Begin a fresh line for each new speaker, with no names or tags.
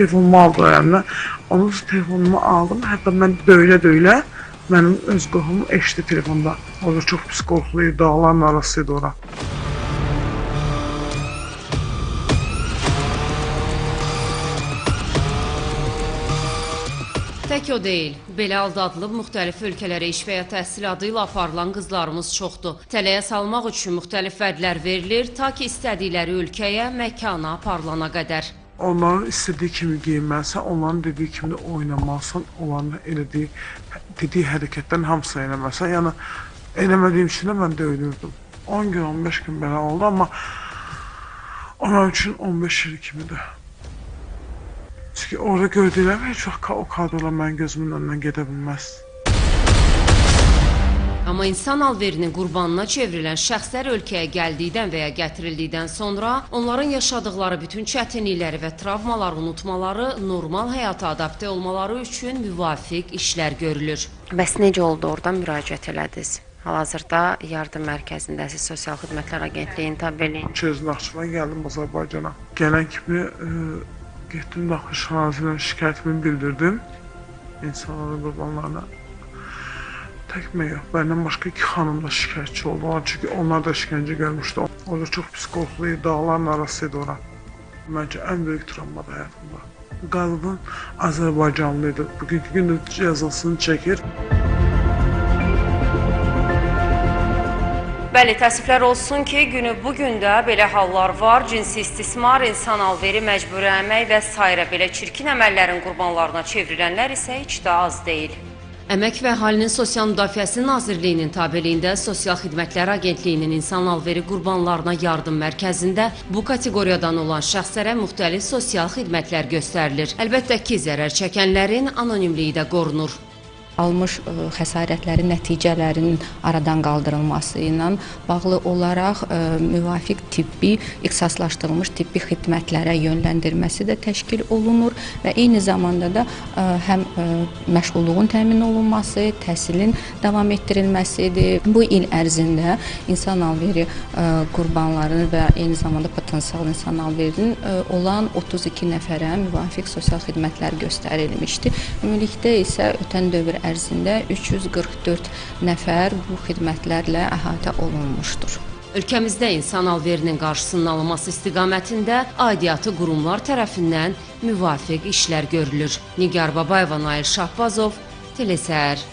Telefonumu aldılar əlimdən. Ondan sonra telefonumu aldım. Hətta mən döyülə-döyülə mənim öz qohumum eşitdi telefonda. Orada çox pis qorxulu idi, dağların arası idi ora.
Tək o deyil. Belə aldadılıb müxtəlif ölkələrə iş və ya təhsil adı ilə aparılan qızlarımız çoxdur. Tələyə salmaq üçün müxtəlif vədlər verilir, ta ki istədikləri ölkəyə, məkana aparılana qədər.
Onların istədiyi kimi geyinməlisən, onların dediyi kimi də oynamalısan, onların elədiyi, dediyi hərəkətlərin hamısını eləməlisən. Yəni eləmədiyim üçün də mən döyülürdüm. 10 gün, 15 gün belə oldu, amma o mənim üçün 15 il kimidir. Çünki orada gördüklərim heç vaxt o kadrlar mənim gözümün önündən gedə bilməz.
Amma insan alverinin qurbanına çevrilən şəxslər ölkəyə gəldikdən və ya gətirildikdən sonra onların yaşadıkları bütün çətinlikləri və travmaları unutmaları, normal həyata adapte olmaları üçün müvafiq işlər görülür.
Bəs necə oldu orada müraciət elədiniz? Hal-hazırda yardım mərkəzindəsiz, Sosial Xidmətlər Agentliyinin tabeliyində.
Çöz Naxçıvan gəldim Azərbaycana. Gələn kimi getdim Daxili İşlər Nazirliyinə şikayətimi bildirdim insanların qurbanlarına. Tək mən yox, məndən başqa iki xanım da şikayətçi oldular. Çünki onlar da işgəncə görmüşdü. Orada çox pis qorxulu idi, dağların arası idi ora. Məncə ən böyük travmadır həyatımda. Qadın Azərbaycanlı idi. Bugünkü gündə cəzasını çəkir.
Bəli, təəssüflər olsun ki, günü bu gün də belə hallar var. Cinsi istismar, insan alveri, məcburi əmək və sairə belə çirkin əməllərin qurbanlarına çevrilənlər isə heç də az deyil. Əmək və Əhalinin Sosial Müdafiəsi Nazirliyinin tabeliyində Sosial Xidmətlər Agentliyinin insan alveri qurbanlarına yardım mərkəzində bu kateqoriyadan olan şəxslərə müxtəlif sosial xidmətlər göstərilir. Əlbəttə ki, zərər çəkənlərin anonimliyi də qorunur.
Almış xəsarətlərin nəticələrinin aradan qaldırılması ilə bağlı olaraq müvafiq tibbi, ixtisaslaşdırılmış tibbi xidmətlərə yönləndirməsi də təşkil olunur və eyni zamanda da həm məşğulluğun təmin olunması, təhsilin davam etdirilməsidir. Bu il ərzində insan alveri qurbanlarının və eyni zamanda potensial insan alverinin olan 32 nəfərə müvafiq sosial xidmətlər göstərilmişdi. Ümumilikdə isə ötən dövr ərzində 344 nəfər bu xidmətlərlə əhatə olunmuşdur.
Ölkəmizdə insan alverinin qarşısının alınması istiqamətində aidiyyatı qurumlar tərəfindən müvafiq işlər görülür. Nigar Babayeva, Nail Şahbazov, Telesəhər.